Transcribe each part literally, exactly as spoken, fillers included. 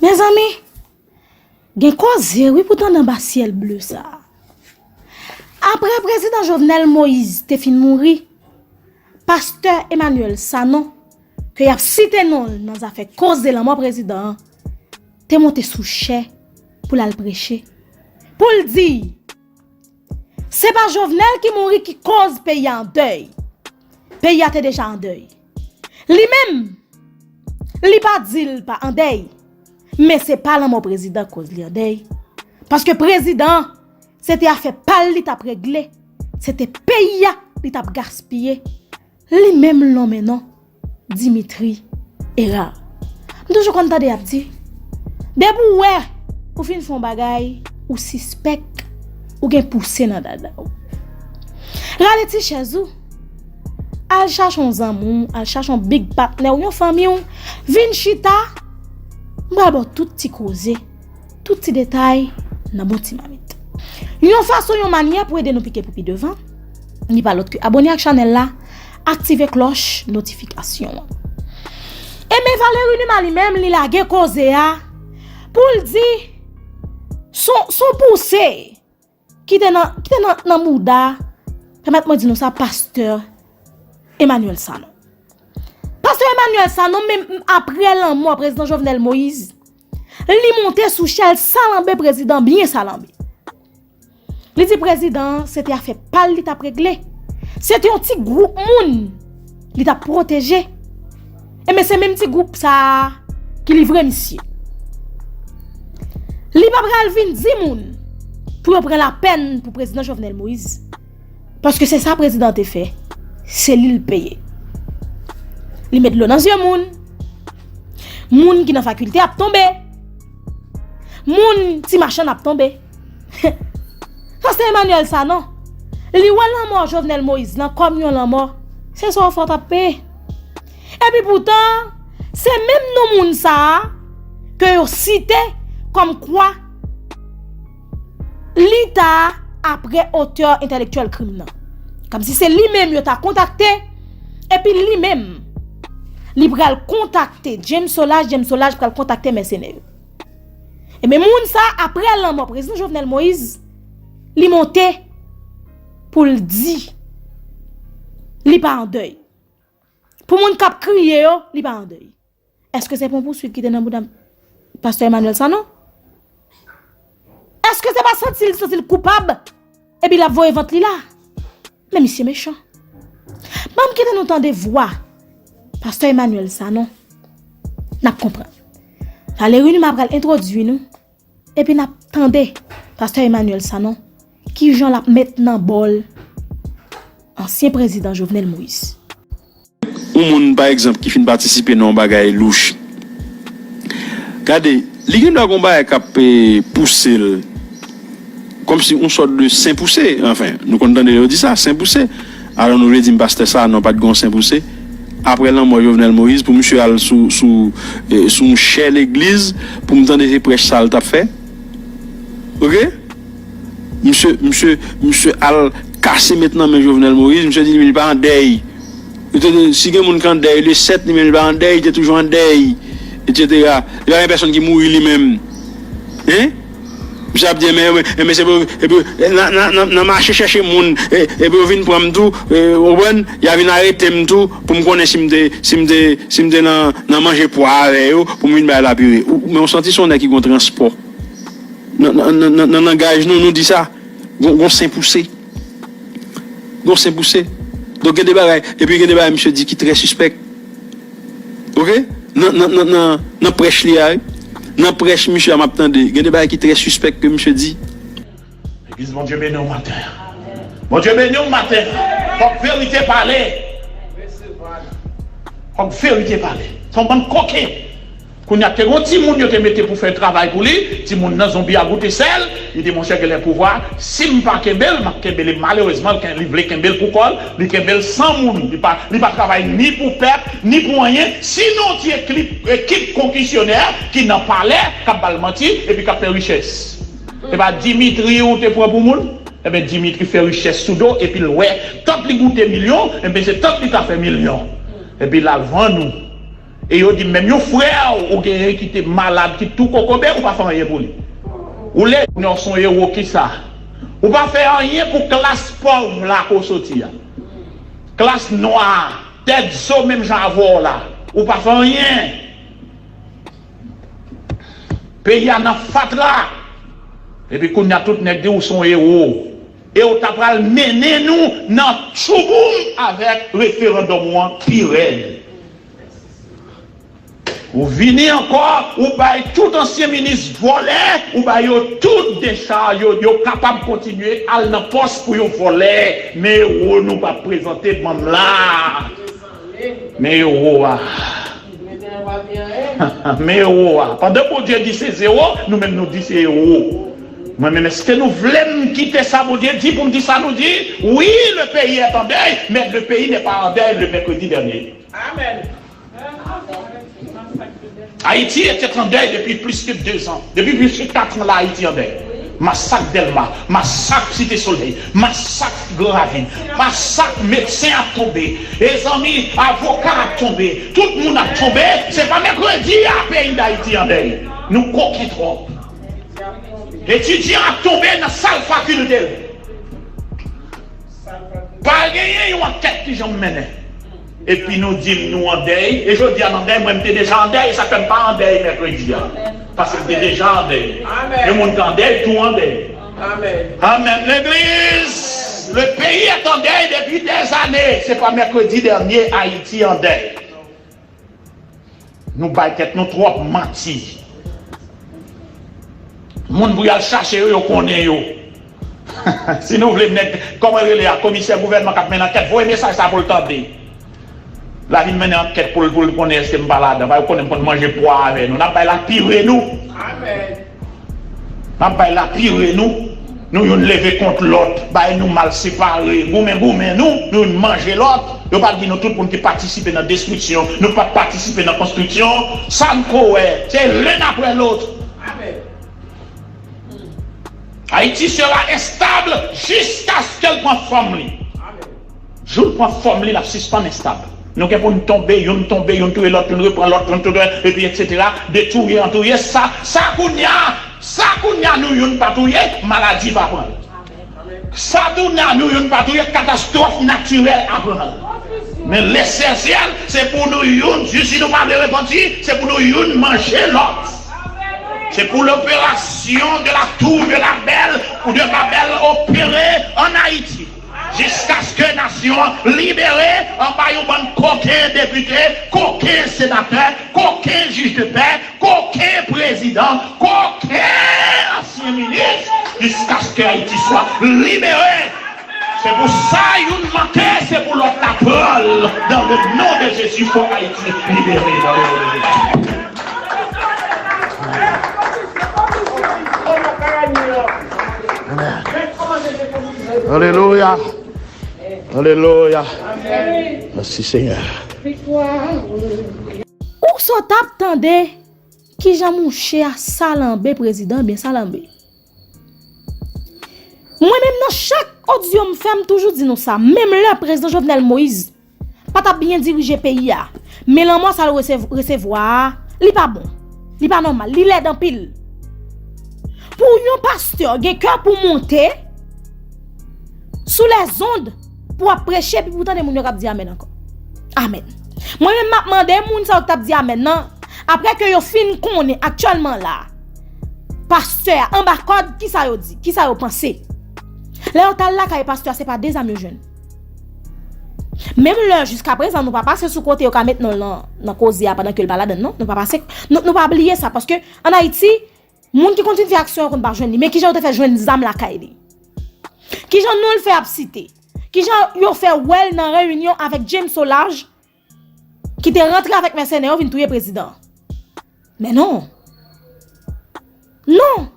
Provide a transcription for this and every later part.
Mezanmi, gen koze wi pou tande anba syèl ble sa a. Apre prezidan Jovenel Moïse te fin mouri, pastè Emmanuel Sanon, ke y ap site non l nan zafè koze lanmò prezidan an, te monte sou chè pou l al preche, pou l di, se pa Jovenel ki mouri ki koz peyi a an dèy. Peyi a te deja an dèy. Li menm, li pa di l pa an dèy, men se pa lanmò prezidan koz li an dèy. Paske prezidan an, se te afè pa l li t ap regle, se te peyi a li t ap gaspiye. Li menm l nonmen non Dimitri Hérard. M toujou konn tande y ap di, depi w wè ou fin fè yon bagay, ou sispèk, ou gen pouse nan dada w. Rale ti chèz ou, al chache yon zanmi w, al chache yon big patnè w, yon fanmi w, vin chita, m pral ba w tout ti koze, tout ti detay nan bon ti mamit. Yon fason, yon manyè pou ede nou pike pou pi devan, li pa lòt ke abòne ak chanèl la, aktive klòch notifikasyon an. Ebyen, Valery Numa li menm, li lage koze a pou l di, s on, s on pouse ki te nan, ki te nan, nan bouda, pèmèt mwen di nou sa, pastè Emmanuel Sanon. Pastè Emmanuel Sanon, menm apre lanmò prezidan Jovenel Moïse, li monte sou chè l salanbe prezidan, byen salanbe. Li di prezidan an, se te afè pa l li t ap regle. Se te yon ti gwoup moun li t ap pwoteje. Ebyen, se menm ti gwoup sa a ki livre misye. Li pa pral vin di moun pou yo pran lapèn pou prezidan Jovenel Moïse. Paske se sa prezidan an te fè. Se li l peye. Li met dlo nan zye moun. Moun ki nan fakilte ap tonbe. Moun ti machann ap tonbe. Sa se Emmanuel Sanon. Li wè lanmò Jovenel Moïse lan kòm yon lanmò. Se sa w fè w t ap peye. Epi poutan, se menm non moun sa a ke yo site kòmkwa li ta apre otè entèlektyèl krim nan. Kòmsi se li menm yo ta kontakte, epi li menm, li pral kontakte James Solages, James Solages pral kontakte mèsenè yo. Ebyen, moun sa, apre lanmò prezidan Jovenel Moïse, li monte pou l di li pa an dèy. Pou moun k ap kriye yo, li pa an dèy. Èske se pa yon pouswit ki te nan bouda pastè Emmanuel Sanon? Èske se pa santi l, santi l koupab? Epi l ap voye vant li la? Men misye mechan. Ban m kite nou tande vwa pastè Emmanuel Sanon. N ap konprann. Valery Numa pral entwodui nou. Epi n ap tande pastè Emmanuel Sanon, kijan l ap met nan bòl ansyen prezidan Jovenel Moïse. Yon moun, pa egzanp, ki fin patisipe nan yon bagay louch, gade, li gen dwa gen yon bagay k ap, eh, pouse l, kòmsi yon sòt de sen pouse, anfen, nou konn tande yo di sa, sen pouse. Alò, nou vle di m pastè Sanon pa t gen yon sen pouse? Apre lanmò Jovenel Moïse, pou misye al sou, sou, eh, sou yon chè legliz, pou m tande se prèch sa l t ap fè? Oke? Misye, misye, misye al kase met nan men Jovenel Moïse, misye di li pa an dèy. Yo te di, si gen moun ki an dèy, le sèt, li menm li pa an dèy, li te toujou an dèy, etsetera. Li pa gen pèsonn ki mouri li menm. Hein? Misye ap di, men, men, men se pou, epi, nan, nan, nan, nan mache chèche moun, e, epi yo vin pran m tou, e, ou konprann? Y a vin arete m tou, pou m konnen si m te, si m te, si m te nan, nan manje pwa avè yo, pou m vin bay lapire. Ou, men w santi se yon nèg ki gon transpò. Nan, nan, nan, nan, nan langaj nou, nou di sa. Gon, gon sen pouse. Gon sen pouse. Donk, gen de bagay, epi gen de bagay misye di ki trè sispèk. Oke? Nan, nan, nan, nan, nan prèch li a, wi. Nan prèch misye a, m ap tande. Gen de bagay ki trè sispèk ke misye di. Legliz, Bondye beni w maten. Bondye beni w maten. Fòk verite pale. Fòk verite pale. Se yon bann koken. Kounye a, te gon timoun yo te mete pou fè travay pou li, timoun nan zonbi a goute sèl, li di, monchè, genlè pouvwa, si m pa kenbe l, m ap kenbe li. Malerezman, li vle kenbe l pou kò l, li kenbe l san moun, li pa, li pa travay ni pou pèp, ni pou anyen, sinon ti ekip, ekip konkisyonè ki nan palè, k ap ba l manti, epi k ap fè richès. Se pa Dimitri ou te pran pou moun? Ebyen, Dimitri fè richès sou do, epi l wè, tant li goute milyon, ebyen, se tant li ka fè milyon. Epi l al vann ou. E yo di m menm yon frè w ou genyen ki te malad, ki tou kokobe, ou pa fè anyen pou li. Ou leve, non, se yon ewo, kisa? Ou pa fè anyen pou klas pòv la ke w soti a. Klas nwa, tèt zo menm jan avè w la. Ou pa fè anyen. Peyi a nan fatra. Epi kounye a tout nèg di ou se yon ewo. E ou ta pral mennen nou nan tchouboum avèk referandòm ou an pi rèd. Ou vini ankò, ou bay tout ansyen minis vòlè, ou bay yo tout dechaj, yo, yo kapab kontinye al nan pòs pou yo vòlè. Men ewo nou pa prezante banm la. Men ewo a. Men ewo a. Pandan Bondye di se zewo, nou menm nou di se ewo. Mwen menm, èske nou vle m kite sa Bondye di pou m di sa nou di? Oui, le pays est en deuil, mais le pays n'est pas en deuil le mercredi dernier. Amen. Haïti était en deuil depuis plus que deux ans. Depuis plus que quatre ans, la, Haïti en deuil. Masak Dèlma, masak Site Solèy, masak Gran Ravin, masak medsen ap tonbe, e zanmi, avoka ap tonbe, tout moun ap tonbe. Se pa mèkredi a peyi Dayiti an dèy. Nou koken twòp. Etidyan ap tonbe nan sal fakilte. Pa genyen yon ankèt ki janm mennen. Epi nou di m nou an dèy, e jodi a n an dèy, mwen m te deja an dèy, e sa fè m pa an dèy mèkredi a. Paske m te deja an dèy. Yon moun k an dèy, tou an dèy. Amèn, legliz! Le pays est en deuil depuis des années. Se pa mèkredi dènye Ayiti an dèy. Nou bay tèt nou twòp manti. Moun pou y al chache yo, yo konnen yo. Si nou vle nèg, kòman rele a, komisè gouvènman k ap mennen ankèt, voye mesaj sa pou l tande. L a vin mennen ankèt pou l, pou l konnen èske m pa ladan. Ba yo konnen m konn manje pwa avè nou. N ap bay lapire nou. Amèn. N ap bay lapire nou. Nou youn leve kont lòt, bay nou mal separe, goumen goumen nou, nou youn manje lòt. Yo pa di nou tout moun ki patisipe nan destriksyon, nou pa patisipe nan konstriksyon. Sa n ko wè, se l'un après l'autre. Amèn. Ayiti sera instable jusqu'à ce que l pran fòm li. Amèn. Jou l pran fòm li, l ap sispann estab. Nou gen pou n tonbe, youn tonbe, youn touye lòt, youn repran lòt, youn touye, epi etsetera. De touye an touye, sa, sa kounye a, sa kounye a nou youn pa touye, maladi pa pran l. Sa kounye a nou youn pa touye, katastwòf natirèl ap pran l. Men lesansyèl, se pou nou youn, jis si nou pa vle repanti, se pou nou youn manje lòt. C'est pour l'opération de la tour de la Babel ou de Babel opérée en Haïti. Jiskaske nasyon an libere anba yon bann koken depite, koken senatè, koken jij de pè, koken prezidan, koken ansyen minis, jiskaske Ayiti swa libere. Se pou sa youn manke, se pou lòt la pran l. Dans le nom de Jésus, fò Ayiti libere dans le nom de Jésus. Alelouya. Alelouya. Mèsi, Senyè. Ou sot ap tande kijan mouche a salanbe prezidan, byen salanbe. Mwen menm nan chak odyo m fè, m toujou di nou sa, menm lè prezidan Jovenel Moïse pa t ap byen dirije peyi a. Men lanmò sa l resev-, resevwa a, li pa bon. Li pa nòmal. Li lèd anpil. Pou yon pastè gen kè pou monte sou lèzond pou ap preche, epi pou tande moun yo k ap di amèn ankò. Amèn. Mwen menm, m ap mande moun sa yo k t ap di amèn nan, apre ke yo fin konnen aktyèlman la, pastè a anba kòd, kisa yo di? Kisa yo panse? Lè yo t al lakay pastè a, se pa de zam yo jwenn. Menm lè jiskaprezan nou pa pase sou kote yo ka met non l nan, nan koze a pandan ke l pa ladann, non. Nou pa pase, nou, nou pa bliye sa, paske ann Ayiti, moun ki konn fin fè aksyon yo konn pa jwenn li. Men kijan yo te fè jwenn zam lakay li? Kijan non l fè ap site? Kijan yo fè wè l nan reyinyon avèk James Solages, ki te rantre avèk mèsenè yo vin touye prezidan an? Men non. Non.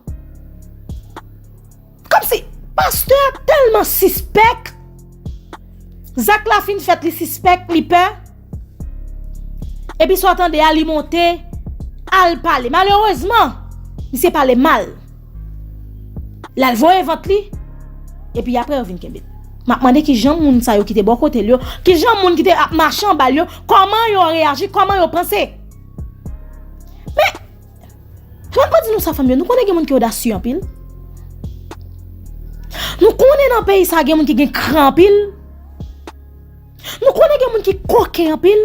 Kòmsi pastè a tèlman sispèk. Zak la fin fèt, li sispèk, li pè. Epi sa w tande a, li monte, al pale. Malerezman, misye pale mal. L al voye vant li, epi apre yo vin kenbe l. M ap mande kijan moun sa yo ki te bò kote l yo, kijan moun ki te ap mache anba l yo, kòman yo reyaji, kòman yo panse? Mwen pa di nou sa, fanmi yo, nou konnen gen moun ki odasye anpil. Nou konnen nan peyi sa gen moun ki gen kran anpil. Nou konnen gen moun ki koken anpil.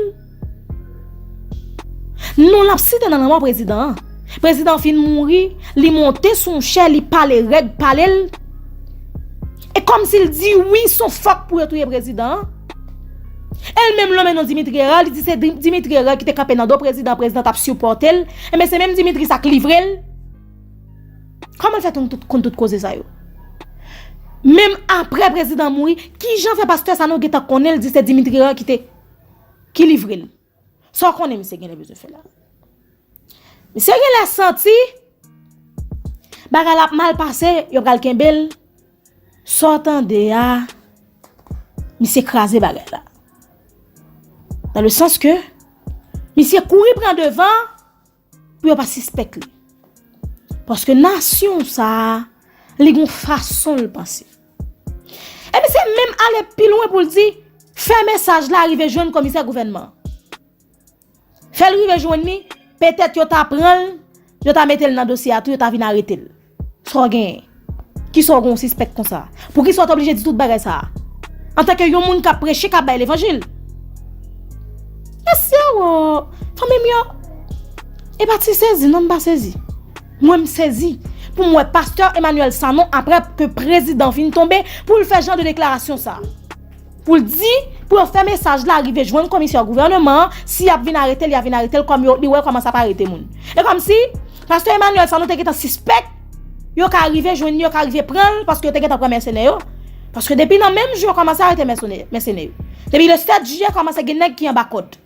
Non l ap site nan lanmò prezidan an. Prezidan an fin mouri, li monte sou yon chè, li pale règ pale l. E kòmsi l di wi, se yon fòk pou yo touye prezidan an. E l menm lonmen non Dimitri Herard, li di se Di- Dimitri Herard ki te kanpe nan do prezidan, prezidan t ap sipòte l. Enben se menm Dimitri sa k livre l. Kòman l fè konn tout, konn tout koze sa yo? Menm apre prezidan mouri, kijan fè pastè Sanon gentan konnen l di se Dimitri Herard ki te, ki livre l? Sa w konnen misye genlè bezwen fè la? Misye genlè santi bagay la ap mal pase, yo pral kenbe l. Sa w tande a, misye kraze bagay la. Dans le sens que misye kouri pran devan pou yo pa sispèk li. Paske nasyon sa a, li gon fason l panse. E misye menm ale pi lwen pou l di, fè mesaj la rive jwenn komisè gouvènman. Fè l rive jwenn li, petèt yo ta pran l, yo ta mete l nan dosye a tou, yo ta vin arete l. Sa w genyen? Kisa w gen w sispèk konsa? Poukisa w ta oblije di tout bagay sa a? Antanke yon moun k ap preche, k ap bay levanjil. Mesye wo, fanmi m yo, e pa ti sezi non, m pa sezi. Mwen m sezi pou m wè pastè Emmanuel Sanon, apre ke prezidan fin tonbe, pou l fè jan de deklarasyon sa a. Pou l di, pou yo fè mesaj la rive jwenn komisè gouvènman an, si y ap vin arete l, y a vin arete l, kòm yo, li wè kòman sa pa arete moun. E kòmsi pastè Emmanuel Sanon te gentan sispèk, yo ka rive jwenn li, yo ka rive pran l, paske yo te gentan pran mèsenè yo. Paske depi nan menm jou yo kòmanse arete mèsenè, mèsenè yo. Depi le sèt jiyè kòmanse gen nèg ki anba kòd.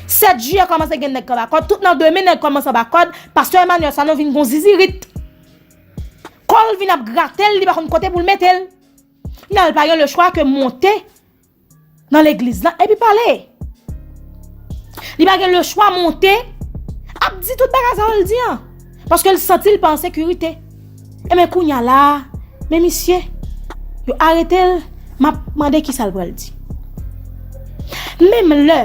Sèt jiyè kòmanse gen nèg ki anba kòd, tout nan demen nèg kòmanse anba kòd, pastè Emmanuel Sanon vin gon zizirit. Kò l vin ap grate l, li pa konn kote pou l mete l. Kounye a l pa gen lechwa ke monte nan legliz lan epi pale. Li pa gen lechwa monte ap di tout bagay sa yo l di an. Paske l santi l pa an sekirite. Enben kounye a la, men misye, yo arete l, m ap mande kisa l pral di. Menm lè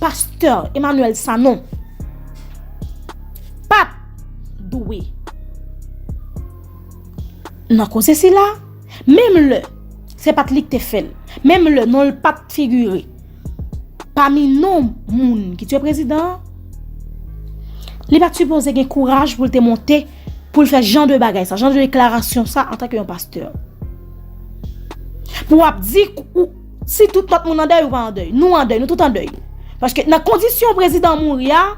pastè Emmanuel Sanon pa t dwe nan koze sila, menm lè se pa t li k te fè l, menm lè non l pa t figire pami non moun ki tye prezidan an, li pa t sipoze gen kouraj pou l te monte pou l fè jan de bagay sa, jan de deklarasyon sa antanke yon pastè. Pou w ap di ou, si tout lòt moun an dèy, ou pa an dèy. Nou an dèy, nou tout an dèy. Paske nan kondisyon prezidan an mouri a,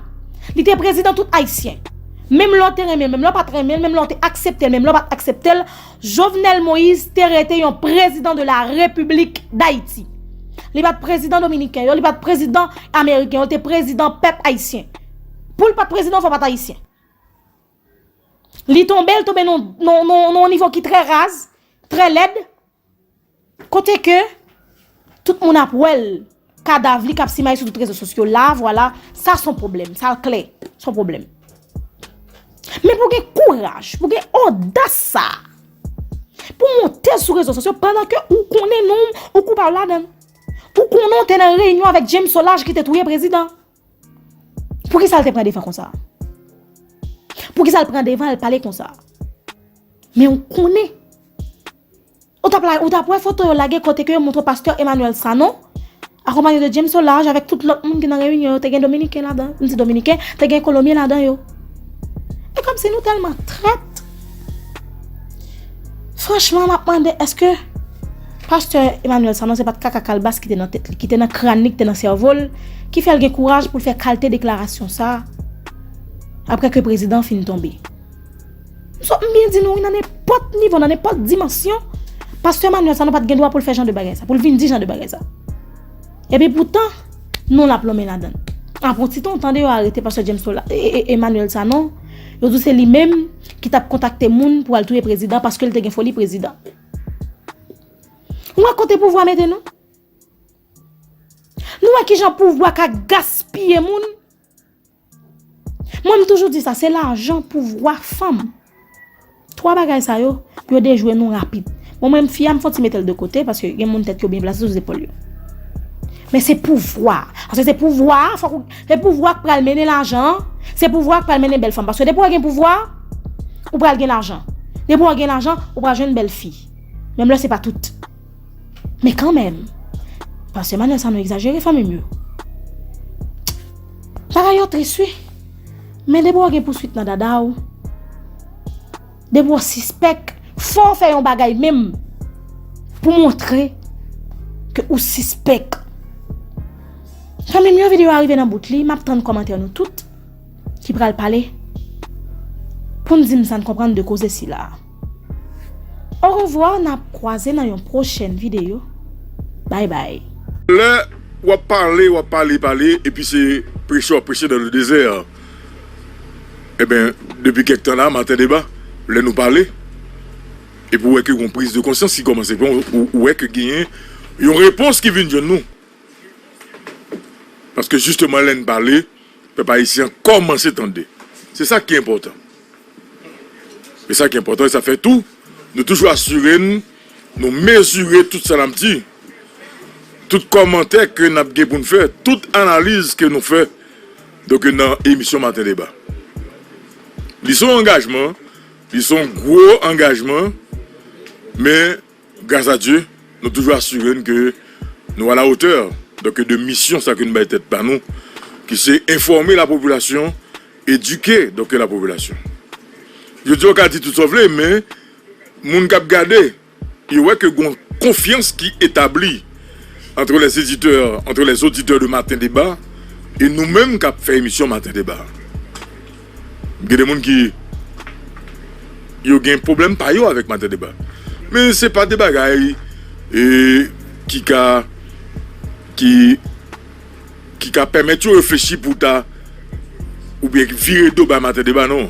li te prezidan tout Ayisyen. Menm lè w te renmen l, menm lè w pa t renmen l, menm lè w te aksepte l, menm lè w pa t aksepte l, Jovenel Moïse te rete yon prezidan de la Repiblik Dayiti. Li pa t prezidan dominiken yo, li pa t prezidan ameriken yo, li te prezidan pèp ayisyen. Pou l pa t prezidan, fò w pa t ayisyen. Li tonbe, l tonbe nan, nan, nan, nan yon nivo ki trè raz, trè lèd, kote ke tout moun ap wè l, kadav li k ap simaye sou tout rezo sosyo la, vwala, sa s on pwoblèm, sa klè, s on pwoblèm. Men pou gen kouraj, pou gen odas sa, pou monte sou rezo sosyo pandan ke ou konnen non w, ou koupab ladan l. Ou konnen w te nan reyinyon avèk James Solages ki te touye prezidan. Poukisa l te pran devan konsa? Poukisa l pran devan, l pale konsa? Men w konnen. Ou t ap la, ou t ap wè foto yo lage kote ke yo montre pastè Emmanuel Sanon, akonpanye de James Solages avèk tout lòt moun ki nan reyinyon yo, te gen dominiken ladan, m di dominiken, te gen kolonbyen ladan yo. E kòmsi nou tèlman trèt. Franchman, m ap mande, èske pastè Emmanuel Sanon se pa t kaka kalbas ki te nan tèt li, ki te nan kràn li, ki te nan sèvo l, ki fè l gen kouraj pou l fè kalte deklarasyon sa a, apre ke prezidan an fin tonbe? M sot m byen di nou wi, nan nenpòt nivo, nan nenpòt dimansyon, pastè Emmanuel Sanon pa t gen dwa pou l fè jan de bagay sa, pou l vin di jan de bagay sa. Epi poutan, non l ap lonmen ladan l. Apre yon ti tan, w tande yo arete pastè James Sola, e, e, Emmanuel Sanon, yo di se li menm ki t ap kontakte moun pou al touye prezidan paske l te gen foli prezidan. Ou wè kote pouvwa mete nou? Nou wè kijan pouvwa ka gaspiye moun? Mwen, m toujou di sa, se lajan, pouvwa, fanm. Twa bagay sa yo, yo dejwe nou rapid. Bon, mwen, fi a, m fon ti mete l de kote, paske gen moun tèt yo byen plase sou zepòl yo. Men se pouvwa. Paske se pouvwa a, fòk ou, se pouvwa k pral mennen lajan an. Se pouvwa k pral mennen bèl fanm. Paske depi w gen pouvwa, ou pral gen lajan. Depi w gen lajan, ou pral jwenn bèl fi. Menm lè se pa tout. Men kanmenm. Paske Manuel Sanon egzajere, fanmi m yo. Bagay yo tris, wi. Men depi w gen pouswit nan dada w, depi w sispèk, fò w fè yon bagay menm pou montre ke ou sispèk. Fanmi m yo, videyo a rive nan bout li, m ap tann kòmantè nou tout ki pral pale pou n di m sa n konprann de koze sila a. Orevwa, n ap kwaze nan yon pwochèn videyo. Bay bay. Lè w ap pale, w ap pale, pale, epi se preche w ap preche dans le désert. Ebyen, depi kèk tan la, Maten Deba, lè nou pale, epi w wè ke gen yon priz de konsyans ki kòmanse pran, ou, ou wè ke genyen yon repons ki vin jwenn nou. Paske jisteman, lè n pale, pèp ayisyen an kòmanse tande. Se sa ki enpòtan. E sa ki enpòtan, e sa fè tou, nou toujou asire n, nou mezire tout sa n ap di, tout kòmantè ke n ap gen pou n fè, tout analiz ke nou fè, donk nan emisyon Maten Deba. Li se yon angajman, li se yon gwo angajman, men gras a Dye, nou toujou asire n ke nou à la hauteur, donk, de misyon sa ke nou bay tèt pa nou, ki se enfòme la popilasyon, edike, donk, la popilasyon. Jodi a, w ka di tout sa w vle, men moun k ap gade, yo wè ke gon konfyans ki etabli entre les éditeurs, entre les auditeurs de Maten Deba e nou menm k ap fè emisyon Maten Deba. Gen de moun ki yo gen pwoblèm pa yo avèk Maten Deba. Men se pa de bagay e, ki ka ki ki ka pèmèt yo reflechi pou ta oubyen vire do bay Maten Deba, non.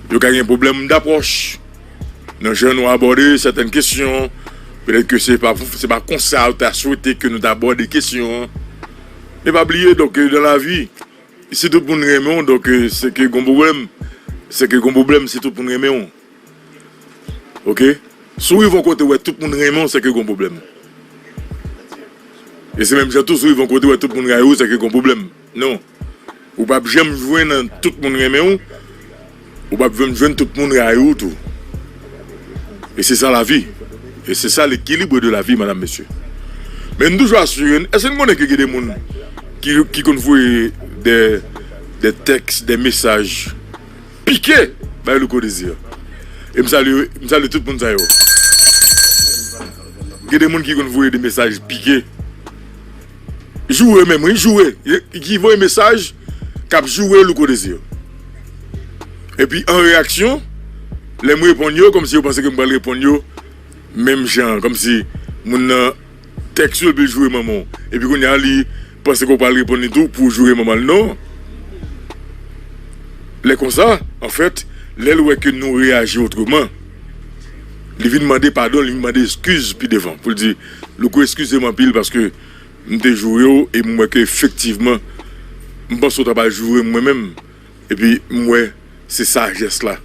Yo ka gen pwoblèm dapwòch nan jan nou abòde sètèn kesyon. Petèt ke se pa, se pa konsa yo ta swete ke nou ta abòde kesyon an. Men pa bliye, donk, dan lavi, si tout moun renmen w, donk, se ke gon pwoblèm. Se ke gon pwoblèm si tout moun renmen w. Oke? Si w rive yon kote wè tout moun renmen w, se ke gon pwoblèm. E se menm jan tou, si w rive yon kote wè tout moun rayi w, se ke gon pwoblèm. Non. Ou p ap janm jwenn tout moun renmen w, ou p ap janm jwenn tout moun rayi w tou. E se sa lavi. E se sa l'équilibre de la vie, madame, mesye. Men n toujou asire n, èske n konnen ke gen de moun ki, ki konn voye de, de tèks, de mesaj pike bay Louko Désir. E m salye, m salye tout moun sa yo. Gen de moun ki konn voye de mesaj pike. Joure menm, wi, joure. Ki voye mesaj k ap joure Louko Désir. Epi an reyaksyon, lè m reponn yo, kòmsi yo panse ke m pral reponn yo menm jan, kòmsi moun nan tèks yo epi l joure manman w. Epi kounye a li panse ke w pral reponn li tou pou w joure manman l. Non. Lè konsa, anfèt, lè l wè ke nou reyaji otreman, li vin mande padon, li vin mande eskiz pi devan. Pou l di, Louko, eskize m anpil paske m te joure w e m wè ke efektivman, m panse w ta pral joure m mwen menm. Epi m wè se sajès la.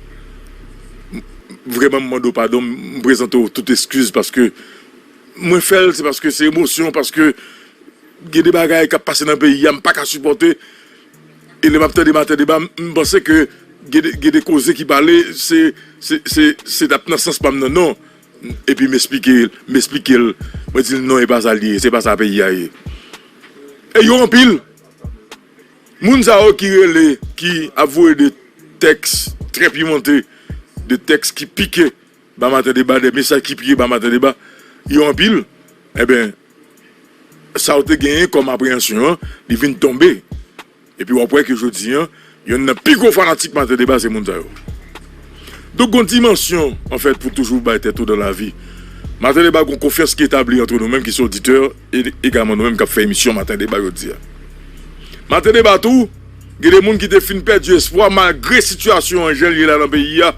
M, vrèman, m mande w padon, m prezante w tout eskiz paske mwen fè l, se paske se emosyon, paske gen de bagay k ap pase nan peyi a, m pa ka sipòte. E lè m ap tande Maten Deba, m, m panse ke gen de, gen de koze ki pale, se, se, se, se t ap nan sans pa m nan, non. Epi m esplike, m esplike l, mwen di l, non, e pa sa l ye, se pa sa peyi a ye. E yo anpil. Moun sa yo ki rele, ki ap voye de tèks trè pimante, de tèks ki pike ba Maten Deba, de mesaj ki pike ba Maten Deba, yo anpil. Enben, sa w te genyen kòm apreyansyon an, li vin tonbe. Epi w ap wè ke jodi an, yonn nan pi gwo fanatik Maten Deba se moun sa yo. Donk, gon dimansyon, anfèt, pou toujou bay tèt ou dan lavi. Maten Deba gon konfyans ki etabli antre nou menm ki se oditè e egalman nou menm k ap fè emisyon Maten Deba jodi a. Maten Deba tou, gen de moun ki te fin pèdi espwa malgre sitiyasyon an jan l ye la nan peyi a.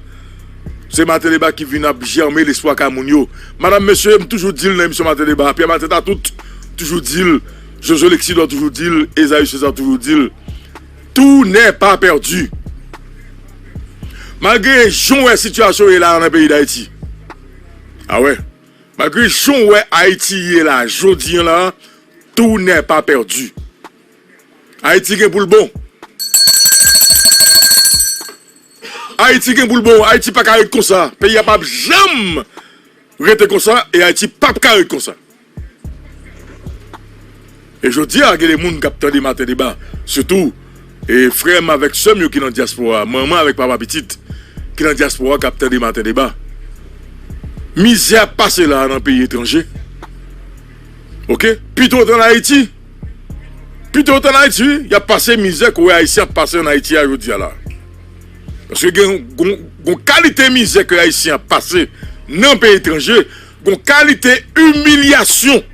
Se Maten Deba ki vin ap jèmen lespwa kay moun yo. Madanm, mesye, m toujou di l nan emisyon Maten Deba, Pierre Mateta tout toujou di l, Jojo Lexidor toujou di l, Esaü César toujou di l, tout n'est pas perdu. Malgre jan w wè sitiyasyon ye la nan peyi Dayiti. A wè. Malgre jan w wè Ayiti ye la, jodi an la, Tout n'est pas perdu. Ayiti gen pou l bon. Ayiti gen pou l bon. Ayiti pa ka ret konsa. Peyi a p ap janm rete konsa e Ayiti p ap ka ret konsa. E jodi a, gen de moun k ap tande Maten Deba, sitou e frè m avèk sè m yo ki nan dyaspora, manman avèk papa pitit ki nan dyaspora k ap tande Maten Deba. Mizè ap pase la a nan peyi etranje. Oke? Pito yo t ann Ayiti. Pito yo t ann Ayiti, wi. Y ap pase mizè ke w wè Ayisyen ap pase ann Ayiti a jodi a la. Paske gen gon, gon kalite mizè ke Ayisyen ap pase nan peyi etranje, gon kalite imilyasyon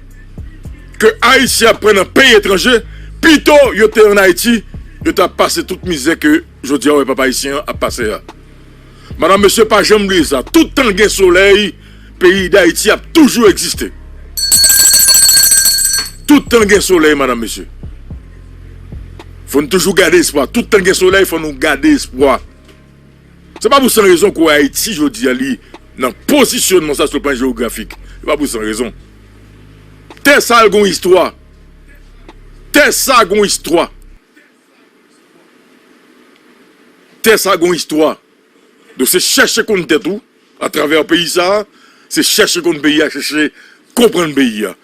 ke Ayisyen ap pran nan peyi etranje, pito yo te ann Ayiti, yo t ap pase tout mizè ke jodi a w wè pèp ayisyen an ap pase a. Madanm, mesye, pa janm bliye sa. Tout tan gen solèy, peyi Dayiti ap toujou egziste. Tout tan gen solèy, madanm, mesye. Fò n toujou gade espwa. Tout tan gen solèy, fò nou gade espwa. Se pa pou san rezon ke w wè Ayiti jodi a li nan pozisyonman sa sou le plan jewografik. Se pa pou san rezon. Tè sa a gon istwa. Tè sa a gon istwa. Tè sa a gon istwa. Donk se chèche konn tèt ou atravè peyi sa a, se chèche konn peyi a, chèche konprann peyi a.